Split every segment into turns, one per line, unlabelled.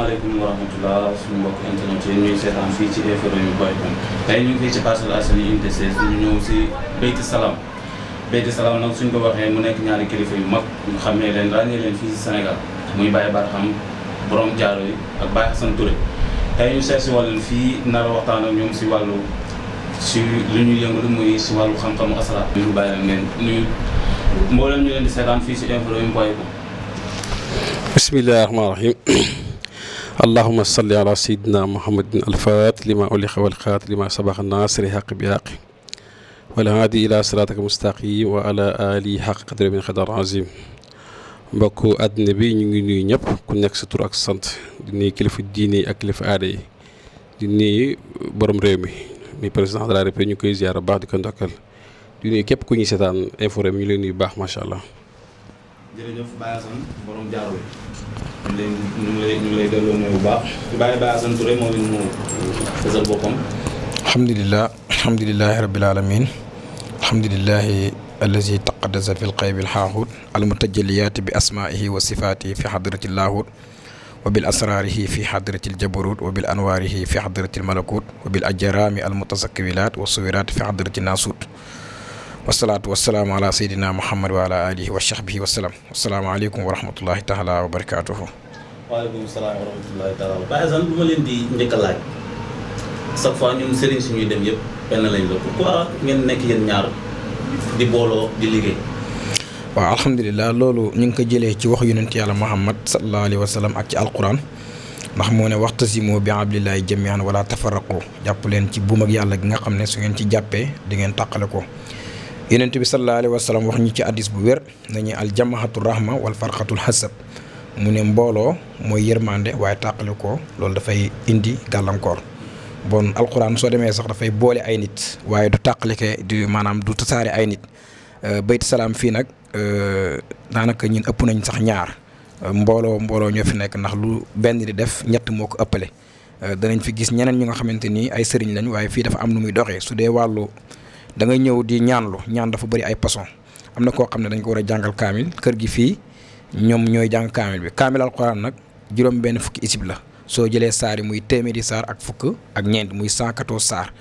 asalaamaaleykum wa rahmatulah suñu mbokk internet yi ñuy seetaan fii ci Infos Rewmi point com tey ñu ngi fii ci Parcelles Assainies unité 16 ñu ñëw si Beyti Salam nag suñ ko waxee mu nekk ñaari kilifa yu mag ñu xamee leen ràññee leen fii si Sénégal muy Baye Barham borom jaaro yi ak Baye Assane Touré tey ñu seet si wàllu fii nar a waxtaan ak ñoom si wàllu si lu ñuy yëngu muy si wàllu xam-xamu asalaam. ñu bàyyi leen ngeen nuyu mboolem ñu leen di seetaan fii si Infos Rewmi point com.
bismillahi rahmaani rahim allahuma salli ala sayidina muhammadin alfaat lima uliqa walxaat lima sabaxa nasiri xaq bi xaq wala haadi ila siraataka mustaqim wa ala ali xaq qadri min xadar azim mbokk àddina bi ñu ngi nuyu ñëpp ku nekk sa tur ak sant di nuyu kilifa diine yi ak kilifa aada yi di nuyu borom réew mi muy président de la république ñu koy ziyaara baax di ko ndokkal di nuyu képp ku ñuy seetaan Infos Rewmi ñu leen nuyu baax macha allah.
jërëjëf Baye Assane borom jaaro yi ñu ngi lay delloo nuyu bu baax di bàyyi Baye Assane Touré moom it mu fësal boppam.
alhamdulilahi rabbil alamin alhamdulilahi allazi taqaddasa fi lqaybi lxaaxut almutajalliyaati bi asmaihi wa sifaatihi fi xadrati llaahut wa bil asraarihi fi xadrati ljabarut wa bil anwaarihi fi xadrati lmalakut wa bil ajraami almutasakkiwilaat wa suwiraat fi xadrati naasut wasalaatu wasalaamu ala seydina muhammad wa ala alihi wa sahbihi wasalam asalaamaaleykum wa rahmatullahi taala wa barakatuhu.
waaleykum salaam wa rahmatullahi taala. Baye Assane bu ma leen di njëkk a laaj chaque fois ñun sëriñ suñuy dem yëpp benn lañ la pourquoi ngeen nekk yéen ñaar di booloo di liggéey.
waaw alhamdulilah loolu ñu ngi ko jëlee ci wax yonent yàlla muhammad sallallahu alayhi wa sallam ak ci alquran ndax moo ne waxtasimu bi hablillahi jamian wala tafarraqu jàpp leen ci buum ak yàlla gi nga xam ne su ngeen ci jàppee di ngeen tàqale ko. yonent bi sallallahu alayhi wa sallam wax ñu ci addis bu wér nañu aljamaatu rahma wal farqatul hasab mu ne mbooloo mooy yërmande waaye tàqale ko loolu dafay indi gàllankoor bon alquran soo demee sax dafay boole ay nit waaye du tàqalike du maanaam du tasaare ay nit. Beyti Salam fii nag daanaka ñun ëpp nañ sax ñaar mbooloo ñoo fi nekk ndax lu benn di def ñett moo ko ëppale danañ fi gis ñeneen ñi nga xamante ni ay sëriñ lañ waaye fii dafa am nu muy doxee su dee wàllu da ngay ñëw di ñaan dafa bëri ay façon am na koo xam ne dañ ko war a jàngal kaamil kër gi fii ñoom ñooy jàng kaamil bi kaamil alquran nag juróom benn fukki isib la soo jëlee saar yi muy téeméeri saar ak fukk ak ñeent muy 114 saar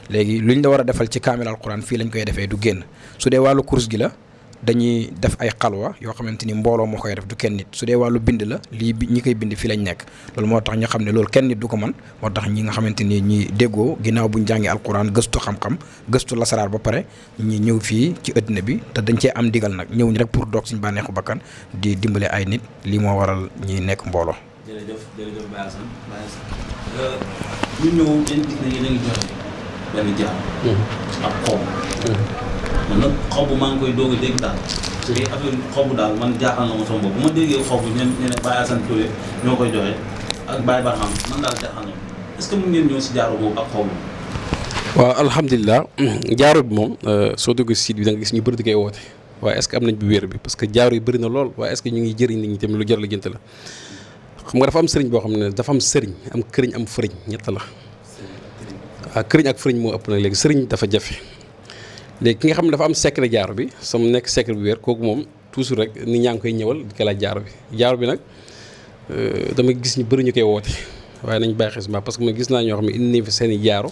léegi luñ la war a defal ci kaamil alquran fii lañ koy defee du génn su dee wàllu course gi la dañuy def ay xalwa yoo xamante ni mbooloo moo koy def du kenn nit su dee wàllu bind la lii ñi koy bind fii lañ nekk loolu moo tax ñu xam ne loolu kenn nit du ko mën moo tax ñi nga xamante ni ñi déggoo ginnaaw buñ jàngee alquran gëstu xam-xam gëstu lasaraar ba pare ñi ñëw fii ci addina bi te dañ cee am digal nag ñëw ñu rek pour doog suñu bànneexu bakkan di dimbale ay nit lii moo waral ñi nekk mbooloo.
jërëjëf Baye Assane ñu ñëw dañ gis ne yéen a ngi joxe benn jaar ak xob man nag xob maa ngi koy doog a dégg daal te affaire xob daal man jaaxal na ma sama bopp bu ma déggee xob ñu ne Baye Assane Touré ñoo koy joxe ak Baye Barham man daal jaaxal na est-ce que mën ngeen ñëw si jaaro boobu ak xob.
waaw alhamdulilah jaaro bi moom soo duggee site bi da nga gis ñu bëri di koy woote waaye est-ce que am nañ bi wér bi parce que jaaro yi bëri na lool waaye est-ce que ñu ngi jëriñ nit ñi tamit lu jar la jënt la xam nga dafa am sëriñ boo xam ne dafa am sëriñ am këriñ am fëriñ ñett la waaw këriñ ak fëriñ moo ëpp nag léegi sëriñ dafa jafe léegi ki nga xam ne dafa am secret jaaro bi sama nekk secret bu wér kooku moom toujours rek nit ñaa ngi koy ñëwal di ko laaj jaaro bi nag dama gis ñu bëri ñu koy woote waaye nañ bàyyi xel parce que ma gis naa ñoo xam ne indi fi seen i jaaro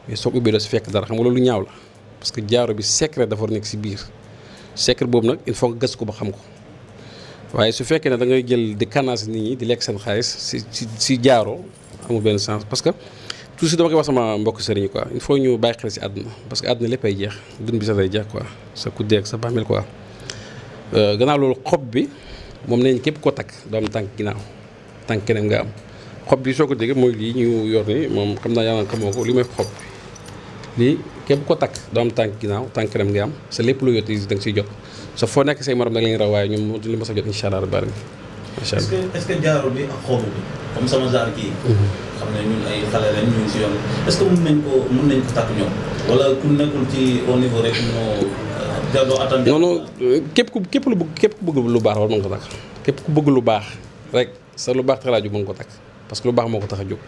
mais soo ko ubbee doo si fekk dara xam nga loolu ñaaw la parce que jaaro bi secret dafa war nekk si biir secret boobu nag il faut nga gës ko ba xam ko waaye su fekkee ne da ngay jël di kanaas nit ñi di lekk seen xaalis si jaaro amul benn sens parce que toujours dama koy wax sama mbokk sëriñ quoi il faut ñu bàyyi xel si àdduna parce que àdduna lépp ay jeex dund bi sax day jeex quoi sa ku dee ak sa bàmmeel quoi gannaaw loolu xob bi moom nañ képp ko takk doo am tànk ginnaaw tànk keneen nga am xob bi soo ko déggee mooy lii ñu yor ni moom xam naa yàlla xamoo ko li mooy xob bi lii képp ko takk doo am tànk ginnaaw tànk keneen nga am sa lépp lu yot da nga siy jot so foo nekk say morom da nga leen raw waaye ñoom duñu mës a jot incha allah rabbi macha allah.
est-ce que jaaro bi ak xobu bi comme sama genre kii. xam ne ñun ay xale lañ ñu ngi si yoon est-ce que mën nañ ko takk ñoom wala ku nekkul ci au niveau rek moo doo attan. non
képp ku bëgg lu baax war mën ko takk képp ku bëgg lu baax rek sa lu baax tax laa jóg mën ko takk parce que lu baax moo ko tax a jóg.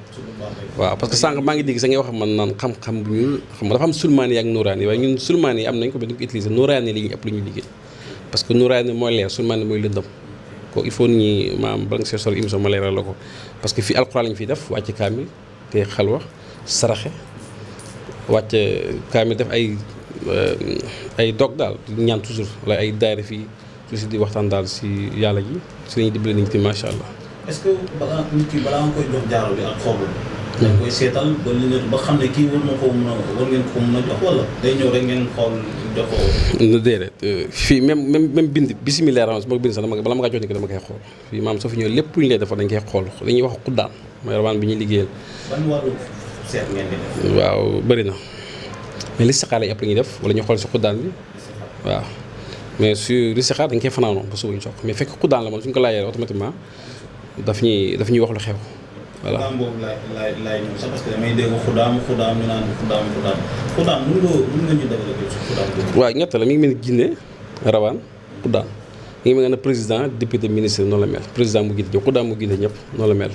waaw parce que sànq maa ngi dégg sa ngay wax man naan xam-xam bu ñuul xam nga dafa am sulmaani ak nuraani waaye ñun sulmaani yi am nañ ko ba ñu ko utiliser nuraani li ñu ëpp lu ñuy liggéey parce que nuraani mooy leer sulmaani mooy lëndëm ko il faut nit ñi maam bala nga see sol émission ma leeral la ko parce que fii alxuraan lañu fiy def wàcc kaamil te xalwa saraxe wàcc kaamil def ay dog daal ñaan toujours wala ay daayira fii toujours di waxtaan daal si yàlla ji si lañuy dimbale nit ñi macha allah.
est-ce que balaa nit ki balaa nga koy jox jaaro bi ak xobu dañ koy seetal ba li ba xam ne kii war ngeen ko mën a jox wala day ñëw rek ngeen xool jox ko.
déedéet fii même bind bisimilah rahmaan su ma ko bind sax bala ma kaa jox ni ko dama koy xool fii maam soo fi ñëwee lépp lu ñu lay defal dañ koy xool dañuy wax xuddaan mooy rawaan bi ñuy liggéeyal.
ban wàllu seet ngeen di def.
waaw bëri na mais listixaar yi après ñuy def wala ñu xool si xuddaan bi waaw mais su listixaar dañ koy fanaanoo ba suba ñu soog mais fekk xuddaan la moom suñ ko laajee automatiquement daf ñuy wax lu xew. voilà
xudaam boobu laay ñëw sax parce que damay dégg xudaam ñu naan xudaam mën nga ñu développé ci xudaam boobu.
waaw ñett la mi ngi mel ni jinne rawaan xudaam mi ngi mel ne président député ministre noonu la mel président mu ginte ñëpp xudaam mu ginte ñëpp noonu la mel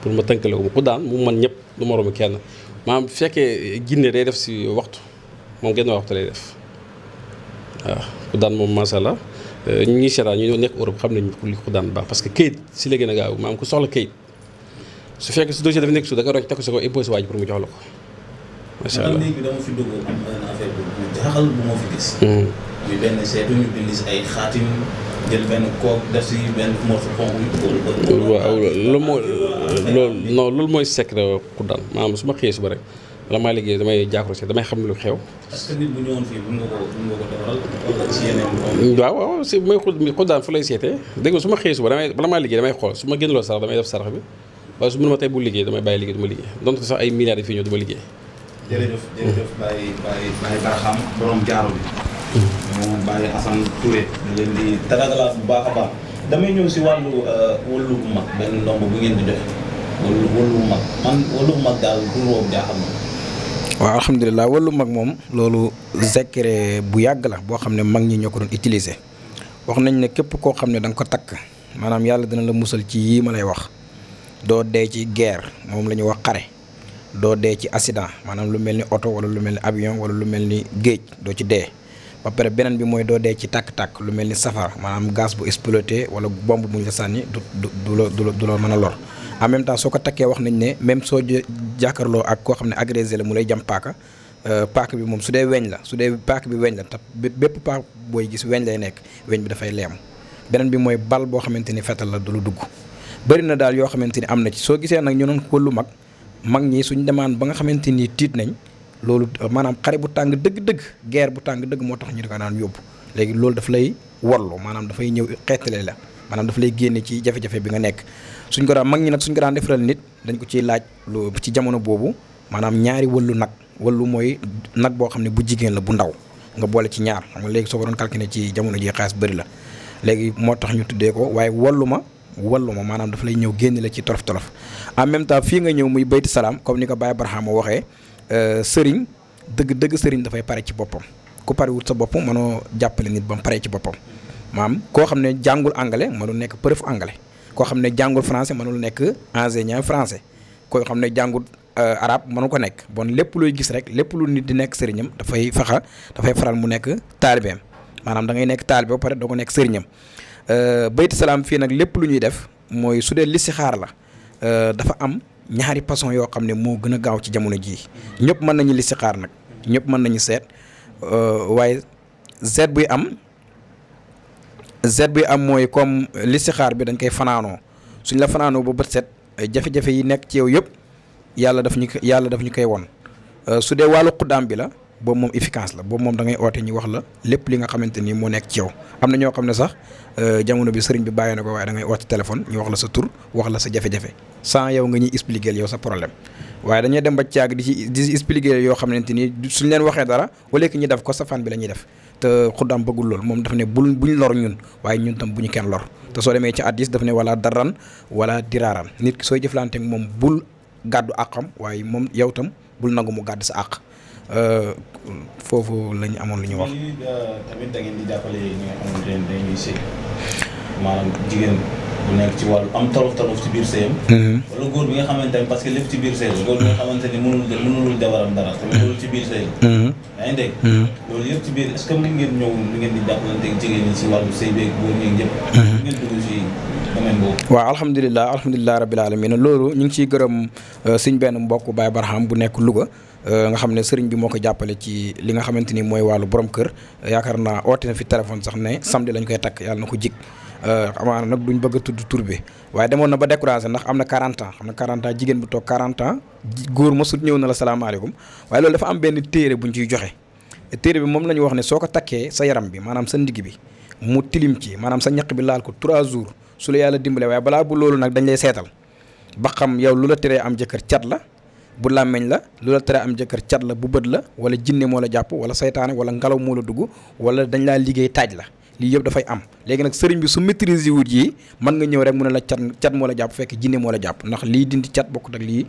pour ma tënkale ko mu xudaam mu mën ñëpp du moroomu kenn maanaam fekkee jinne day def si waxtu moom genn waxtu lay def waaw xudaam moom macha allah ñu ngi seetaan ñu nekk Europe xam nañu li xudaam baax parce que këyit si la gën a gaaw maanaam ku soxla këyit su fekkee su dossier dafa nekk suuf da nga roc teg ko si ko imposé waaj pour mu jox la ko macha allah.
léegi dama fi dugg am benn affaire bu jaaxal bu ma fi gis. muy benn seetu ñu bind si ay xaatim jël benn kook def si benn morceau xonk yu
waaw loolu mooy secret xuddaan maanaam su ma xëyee suba rek wala maa liggéey damay jaaxlo damay xam lu xew.
est-ce que nit bu ñëwoon fii mën nga ko defaral wala si yeneen.
waaw si mooy xuddaan fu lay seetee dégg nga su ma xëyee suba bala maa liggéey damay xool su ma génnloo sarax damay def sarax bi waaye su ma tey bu liggéey damay bàyyi liggéey du ma liggéey donte sax ay milliards yi fii ñëw du ma liggéey.
jërëjëf Baye Barham borom jaaro bi. moom Baye Assane Touré. da leen di tagagalaat bu baax a baax. damay ñëw si wàllu wëllu bu mag benn ndomb bu ngeen di def wëllu bu mag man wëllu bu mag daal pour boobu jaaxal na.
waaw alhamdulilah wëllu mag moom loolu secret bu yàgg la boo xam ne mag ñi ñoo ko doon utiliser wax nañ ne képp koo xam ne da nga ko takk maanaam yàlla dina la musal ci yii ma lay wax. doo dee ci guerre moom la ñuy wax xare doo dee ci accident maanaam lu mel ni oto wala lu mel ni avion wala lu mel ni géej doo ci dee ba pare beneen bi mooy doo dee ci tàkk-tàkk lu mel ni safara maanaam gaz bu exploité wala bombe bu ñu la sànni du la mën a lor en même temps soo ko takkee wax nañ ne même soo jàkkaarloo ak koo xam ne agressé la mu lay jam paaka paaka bi moom su dee weñ la su dee paaka bi weñ la te bépp paaka booy gis weñ lay nekk weñ bi dafay leemu beneen bi mooy bal boo xamante ni fetal la du lu dugg bëri na daal yoo xamante ni am na ci soo gisee nag ñu doon wëllu mag ñi suñ demaan ba nga xamante ni tiit nañ loolu maanaam xare bu tàng dëgg-dëgg guerre bu tàng dëgg moo tax ñu di ko daan yóbbu léegi loolu daf lay wallu maanaam dafay ñëw xeetale la maanaam daf lay génne ci jafe-jafe bi nga nekk suñ ko daan mag ñi nag suñ ko daan defaral nit dañ ko ciy laaj lu ci jamono boobu maanaam ñaari wëllu nag wëllu mooy nag boo xam ne bu jigéen la bu ndaw nga boole ci ñaar xam nga léegi soo ko doon calculer ci jamono ji xaalis bëri la léegi moo tax ñu tuddee ko waaye wallu ma maanaam dafa lay ñëw génn la ci tolof-tolof en même temps fii nga ñëw muy bayti salaam comme ni ko Baye Barham waxee sëriñ dëgg sëriñ dafay pare ci boppam ku pare wut sa bopp mënoo jàppale nit ba mu paree ci boppam maam koo xam ne jàngul anglais mënul nekk prof anglais koo xam ne jàngul français mënul nekk enseignant français koo xam ne jàngul arabe mënu ko nekk bon lépp looy gis rek lépp lu nit di nekk sëriñam dafay faral mu nekk taalibeem maanaam da ngay nekk taalibe ba pare doo ko nekk sëriñam bayti salaam fii nag lépp lu ñuy def mooy su dee listixaar la dafa am ñaari façon yoo xam ne moo gën a gaaw ci jamono jii ñëpp mën nañu listixaar nag ñëpp mën nañu seet waaye seet buy am mooy comme listixaar bi dañ koy fanaanoo suñ la fanaanoo ba bët set jafe-jafe yi nekk ci yow yëpp yàlla daf ñu koy won su dee wàllu xuddaam bi la boobu moom efficace la boobu moom da ngay oote ñu wax la lépp li nga xamante ni moo nekk ci yow am na ñoo xam ne sax jamono bi sëriñ bi bàyyi na ko waaye da ngay oote téléphone ñu wax la sa tur wax la sa jafe-jafe sans yow nga ñuy expliquer yow sa problème waaye dañuy dem ba caag di expliquer yoo xamante ni suñ leen waxee dara wala ki ñu def ko sa fan bi la ñuy def te xuddaam bëggul lool moom dafa ne buñ lor ñun waaye ñun tam bu ñu kenn lor te soo demee ci hadiis daf ne wala darran wala diraaran nit ki sooy jëflante ak moom bul gàddu àqam waaye moom yow tam bul nangu mu gàdd sa àq foofu lañu amoon lu ñu wax.
tamit da ngeen di jàppale ñi nga xamante ne dañuy sëy maanaam jigéen bu nekk ci wàllu am tolof ci biir sëyam. wala góor bi nga xamante ne parce que lépp ci biir sëy la góor bi nga xamante ni mënulul jabaram dara tamit loolu ci biir sëy la. yaa ngi dégg. loolu yëpp ci biir est-ce que mën ngeen ñëw ni ngeen di jàppalante ak jigéen ñi ci wàllu sëy beeg góor ñeeg ñëpp. ngeen dugg ci domaine boobu.
waaw alhamdulilah rabbil alamin loolu ñu ngi ciy gërëm suñ benn mbokk Baye Barham bu nekk Louga. nga xam ne sëriñ bi moo ko jàppale ci li nga xamante ni mooy wàllu borom kër yaakaar naa oote na fi téléphone sax ne samedi lañ koy takk yàlla na ko jig amaana nag duñ bëgg a tudd tur bi waaye demoon na ba découragé ndax am na 40 ans xam na 40 ans jigéen bu toog 40 ans góor mosut ñëw na la salaamaaleykum waaye loolu dafa am benn téere buñ ciy joxe téere bi moom la ñu wax ne soo ko takkee sa yaram bi maanaam sa ndigg bi mu tilim ci maanaam sa ñaq bi laal ko 3 jours su la yàlla dimbale waaye balaa bu loolu nag dañ lay seetal ba xam yow lu la teree am jëkkër cat la bu làmmeñ la lu la tere am jëkkër cat la bu bët la wala jinne moo la jàpp wala saytaane wala ngelaw moo la dugg wala dañ laa liggéey taaj la lii yëpp dafay am léegi nag sëriñ bi su maîtriser wut yi mën nga ñëw rek mu ne la cat moo la jàpp fekk jinne moo la jàpp ndax lii dindi cat bokkut ak lii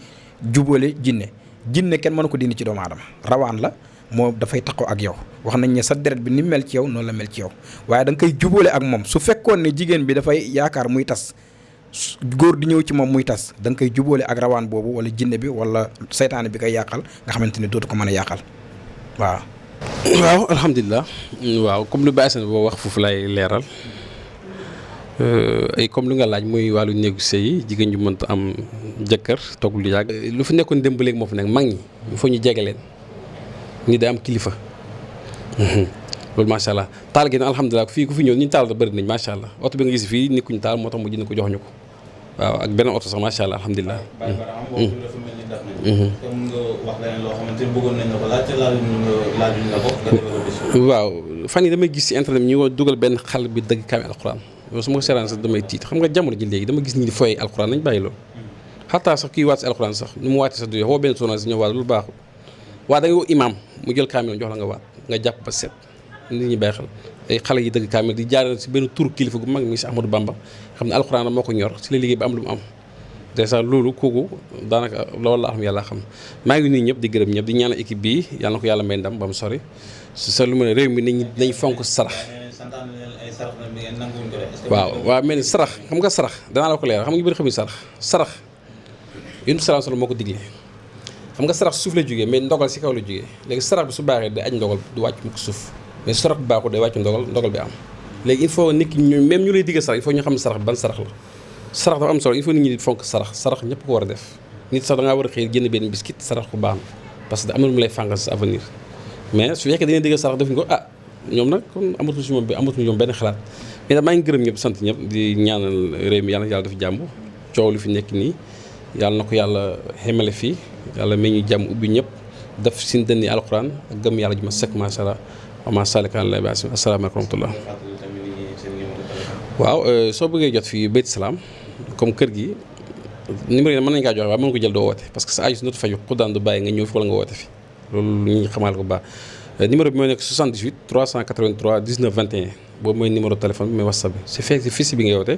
jubale jinne kenn mënu ko dindi ci doomu aadama rawaan la moo dafay taxaw ak yow wax nañ ne sa deret bi ni mel ci yow noonu la mel ci yow waaye da nga koy jubale ak moom su fekkoon ne jigéen bi dafay yaakaar muy tas góor di ñëw ci moom muy tas da nga koy jubóole ak rawaan boobu wala jinne bi wala saytaane bi koy yàqal nga xamante ne dootu ko mën a yàqal waaw.
waaw alhamdulilah waaw comme lu Baye Assane boo wax foofu lay leeral ay comme lu nga laaj muy wàllu néegu sëy yi jigéen ñu mënta am jëkkër toog lu yàgg. lu fi nekkoon démb léegi moo fi nekk mag ñi il faut ñu jege leen ni day am kilifa loolu macha allah taal gi nag alhamdulilah fii ku fi ñëw ñu taal da bëri nañ macha allah oto bi nga gis fii nit ku ñu taal moo tax mu jënd ko jox ñu ko waaw ak beneen oto sax macha allah alhamdulilah. waaw fan yi damay gis ci internet bi ñu dugal benn xale bi dëgg kaamil alxuraan yow su ma ko seeraan sax damay tiit xam nga jamono ji léegi dama gis ñi di foyee alxuraan nañ bàyyi loolu. xataa sax kii waat si alxuraan sax nu mu waatee sax du yow benn journaliste ñëw waat loolu baaxul waa da nga woo imaam mu jël kaamil jox la nga waat nga jàpp ba set nit ñi bàyyi xel ay xale yi dëgg kaamil di jaarale si benn tur kilifa gu mag mi si Ahmadou Bamba xam ne alxuraan moo ko ñor si la liggéey ba am lu mu am dèjà loolu kooku daanaka loolu la xam yàlla xam maa ngi nuyu ñëpp di gërëm ñëpp di ñaanal équipe bii yàlla na ko yàlla may ndam ba mu sori sa lu ma ne réew mi nañ fonk sarax waaw mel ni sarax xam nga sarax danaa la ko leeral xam nga ñu bëri xamuñ sarax yéen salaam salaam moo ko diglee xam nga sarax suuf la jógee mais ndogal si kaw la jógee léegi sarax bi su baaxee day aj ndogal du wàcc mukk suuf mais sarax bu baaxul day wàcc ndogal bi am léegi il faut nit ki ñu même ñu lay diggal sarax il faut ñu xam ne sarax bi ban sarax la sarax dafa am solo il faut nit ñi di fonk sarax ñëpp ko war a def nit sax da ngaa war a xëy génn benn biscuit sarax ko baax na parce que am na lu mu lay fàngal sa avenir mais su fekkee dañuy diggal sarax def ñu ko ñoom nag kon amatuñu ñoom benn xalaat mais nag maa ngi gërëm ñëpp sant ñëpp di ñaanal réew mi yàlla def jàmm coow li fi nekk nii yàlla na ko yàlla xemale fii yàlla may ñu jàmm ubbi ñëpp def sin dënni alquran ak gëm yàlla ju ma sekk macha allah ama salika lay ba asalaamaaleykum wa rahmatullah waaw soo bëggee jot fii Bayt Salaam comme kër gi numéro yi mën nañu kaa joxe waaye mën ko jël doo woote parce que sa aju si nootu faju xuddaan du bàyyi nga ñëw fi wala nga woote fi loolu lu ñuy xamal ko baax numéro bi mooy nekk 78 383 19 21 boobu mooy numéro téléphone bi mooy whatsapp bi su fekkee fii bi nga woote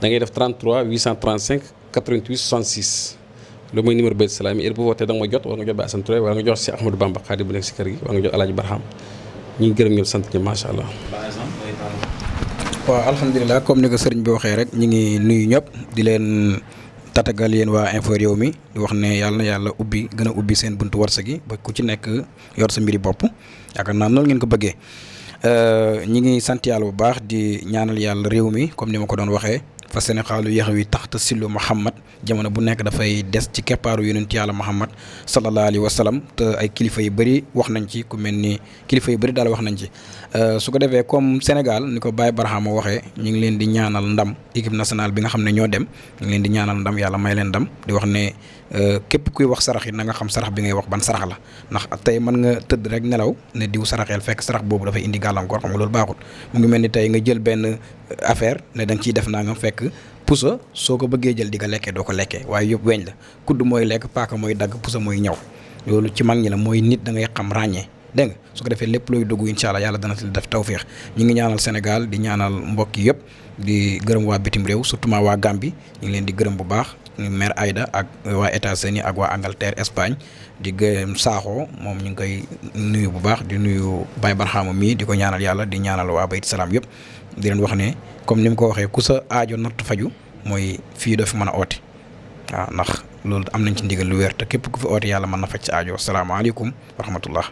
da ngay def 33 835 88 66 loolu mooy numéro Bayt Salaam yi bu wootee da nga ma jot wala nga jot Baye Assane Touré wala nga jox si Ahmadou Bamba Xaadim bu nekk si kër gi wala nga jot Alaaji Barham ñu ngi gërëm ñëpp sant ñëpp macha allah.
waaw alhamdulilah comme ni ko sëriñ bi waxee rek ñu ngi nuyu ñëpp di leen tatagal yéen waa Infos Rewmi di wax ne yàlla na yàlla gën a ubbi seen buntu wërsëg gi ba ku ci nekk yor sa mbiri bopp yaakaar naa noonu ngeen ko bëggee ñi ngi sant yàlla bu baax di ñaanal yàlla réew mi comme ni ma ko doon waxee fa Sénégalu yax wi taxta sillu Muhammad jamono bu nekk dafay des ci keppaaru yonent yàlla Muhammad sallallahu alayhi wa sallam te ay kilifa yu bëri wax nañ ci ku mel ni kilifa yu bëri daal wax nañ ci su ko defee comme Sénégal ni ko Baye Barhama waxee ñu ngi leen di ñaanal ndam équipe nationale bi nga xam ne ñoo dem ñu ngi leen di ñaanal ndam yàlla may leen ndam di wax ne képp kuy wax sarax yi na nga xam sarax bi ngay wax ban sarax la ndax tey mën nga tëdd rek nelaw ne diw saraxeel fekk sarax boobu dafay indi gàllankoor xam nga loolu baaxul mu ngi mel ni tey nga jël benn affaire ne da nga ciy def naa nga fekk pusa soo ko bëggee jël di ko lekkee doo ko lekkee waaye yëpp weñ la kudd mooy lekk paaka mooy dagg pusa mooy ñaw loolu ci mag ñi la mooy nit da ngay xam ràññee dégg nga su ko defee lépp looy dugg incha allah yàlla dana ci def tawféex ñi ngi ñaanal Sénégal di ñaanal mbokk yi yëpp di gërëm waa bitim réew surtout waa Gambie ñu ngi leen di gërëm bu baax mère Aïda ak waa États-Unis ak waa Angleterre Espagne di gërëm Sakho moom ñu ngi koy nuyu bu baax di nuyu Baye Barhama mii di ko ñaanal yàlla di ñaanal waa Bayt Salaam yëpp di leen wax ne comme ni mu ko waxee ku sa aajo natt faju mooy fii doo fi mën a oote waaw ndax loolu am nañ ci ndigal lu wér te képp ku fi oote yàlla mën na faj sa aajo salaamaaleykum wa rahmatullah